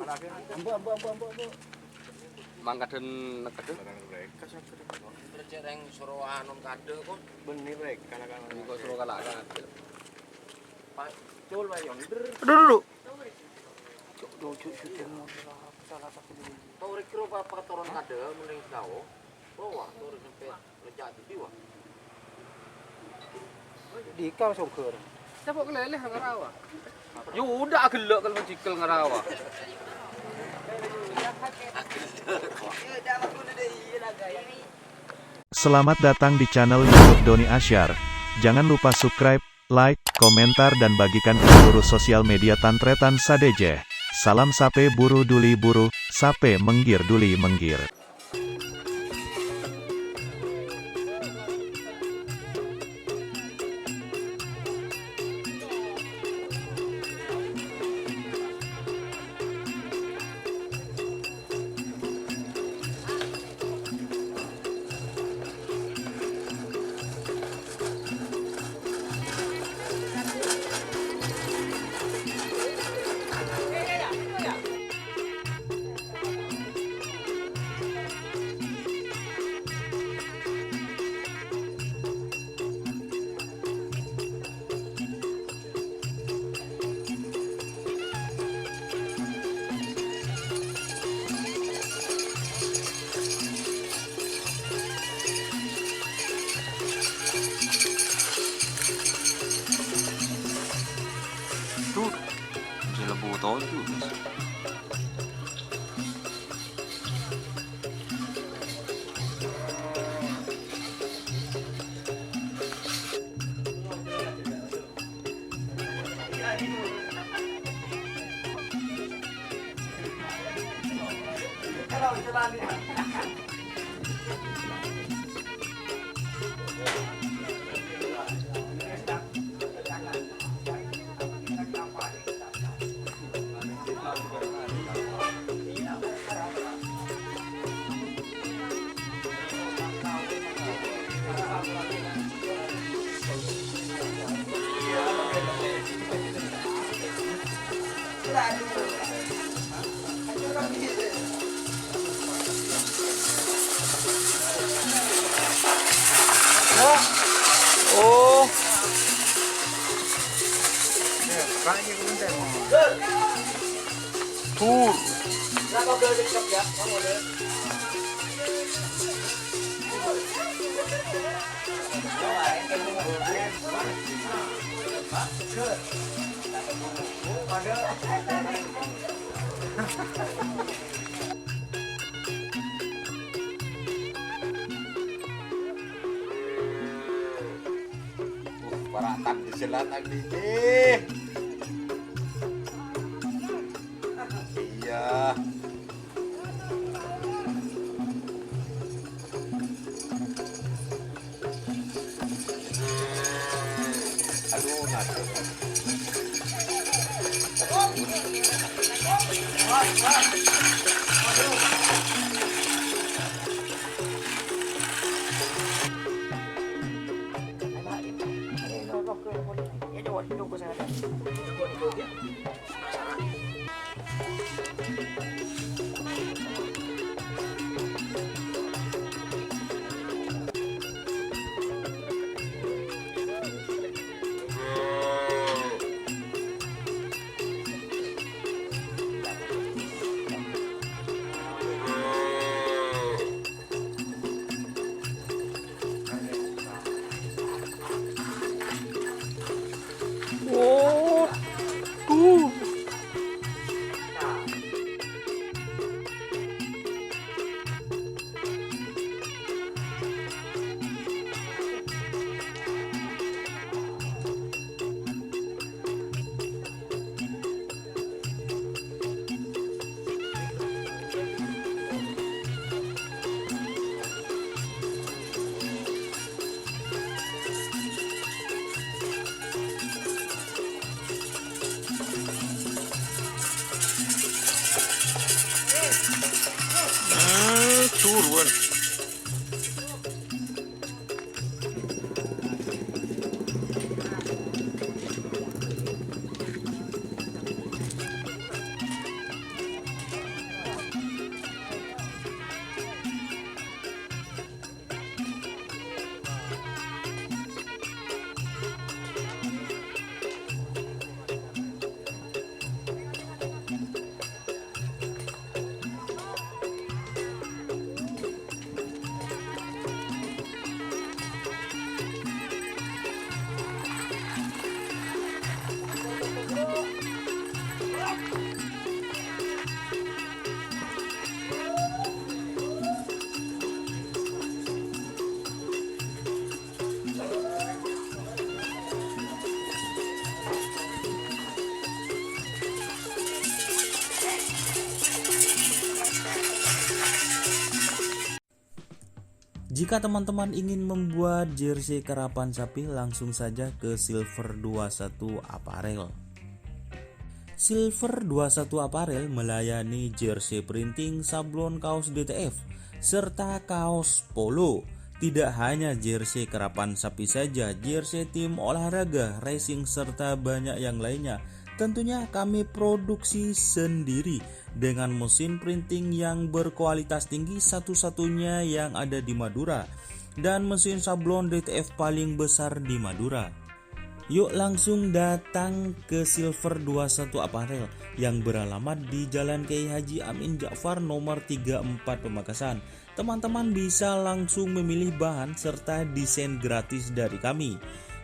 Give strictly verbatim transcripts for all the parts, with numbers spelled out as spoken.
Ambo, ambo, ambo, ambo, ambo. Mangkadhân nekkedhâ. Berarti rèng soro anon kadhâ, kok. Bânnè rèng kala-kala. Ini kok soro kala-kala. Pacul, Pak, yonder. Aduh, aduh, aduh. Cuk, cuk, cuk, syuting. Salah satu. Kok rèng karo apa toron kadhâ, mending sekawo. Bawa, turun sampai. Dika songghur. Coba keleleh ngarawa. Yo udah, agello' kalau cikel ngarawa. Selamat datang di channel YouTube Doni Asyar. Jangan lupa subscribe, like, komentar, dan bagikan ke seluruh sosial media Tan Tretan sadhâjâ. Salam sapè buru duli buru, sapè menggir duli menggir. Tuh, bisa lebu tonjok, Mas. Oh. Tur. Uh, paratan di selatan ini. Iya. Aduh, ngaco. Oh, tuh. Hmm, turun. Jika teman-teman ingin membuat jersey karapan sapi, langsung saja ke Silver dua satu Apparel. Silver dua satu Apparel melayani jersey printing, sablon kaos D T F, serta kaos polo. Tidak hanya jersey karapan sapi saja, jersey tim olahraga, racing, serta banyak yang lainnya. Tentunya kami produksi sendiri dengan mesin printing yang berkualitas tinggi, satu-satunya yang ada di Madura, dan mesin sablon D T F paling besar di Madura. Yuk langsung datang ke Silver dua satu Apparel yang beralamat di Jalan Kiai Haji Amin Ja'far nomor tiga empat Pamekasan. Teman-teman bisa langsung memilih bahan serta desain gratis dari kami.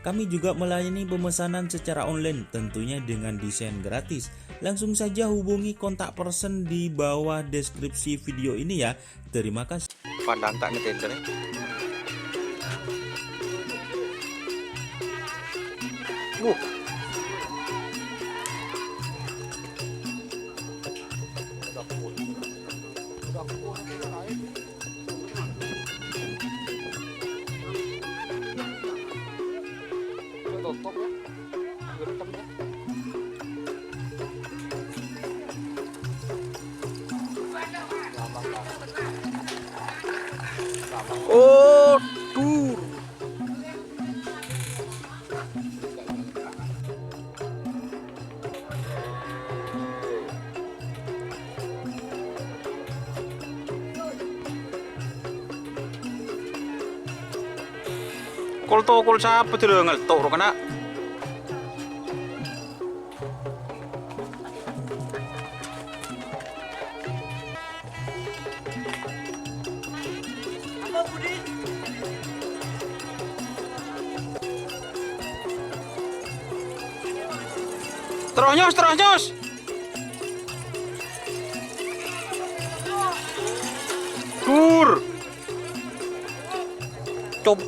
Kami juga melayani pemesanan secara online, tentunya dengan desain gratis. Langsung saja hubungi kontak person di bawah deskripsi video ini ya. Terima kasih. Pandang tak ngeteter. Wuh. Udah full. Udah full. Udah tutup ya. Oh, dur. Kol tokol sapa dulu ngeltok ro kena? Terus nyos, terus nyos. Dur. Coba.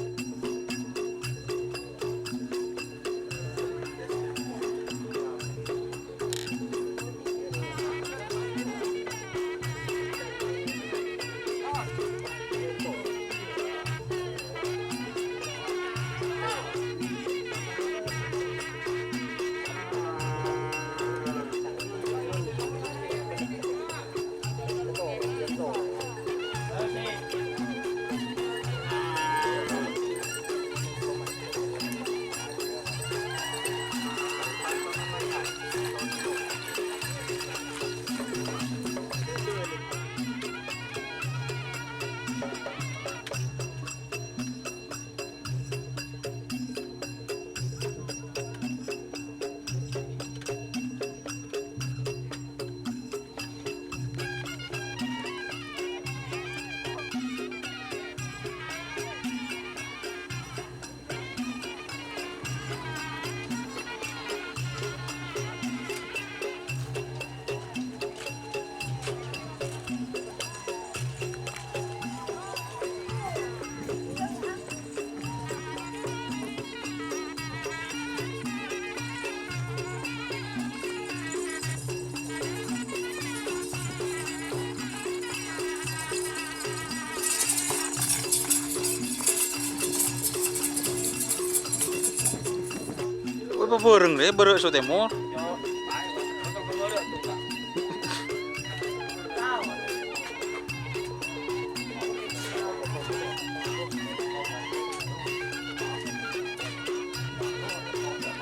Apa bareng rè, bareng so tèmor?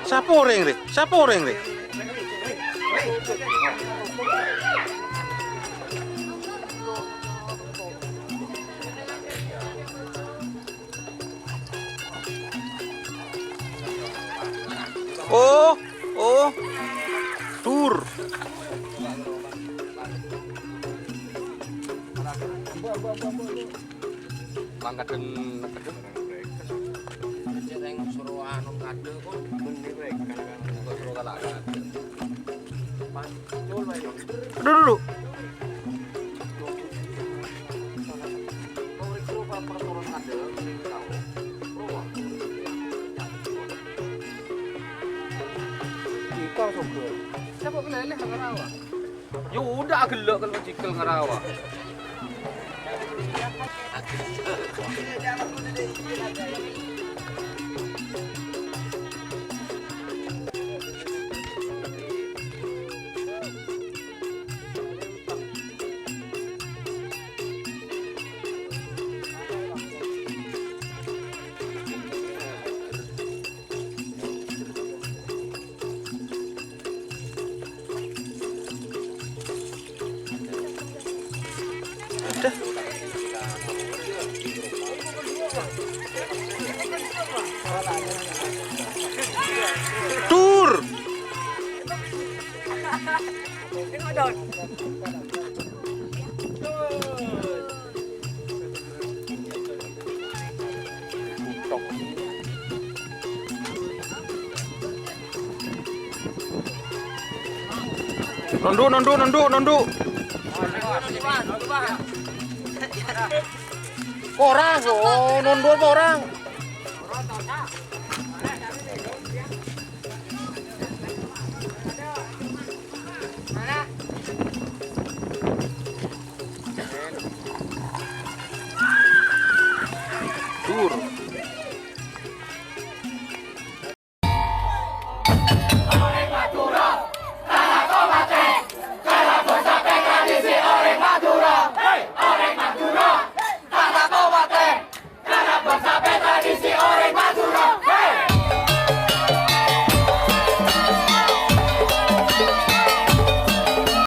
Sapa orèng rè? Sapa orèng rè? Oh, oh. Dur. Mangkaden, mangkaden. Cek yang suruh anu kade kok. Bener, rek. Suruh kalah kade. Dulu, dulu. Kita sopir. Siapa peleleh sama rawa? Ya udah, gellâ' kalau cikel ngarawa. Tur. Nondhu', nondhu', nondhu', nondhu'. Korang, oh, nondhu' apa korang? Tur.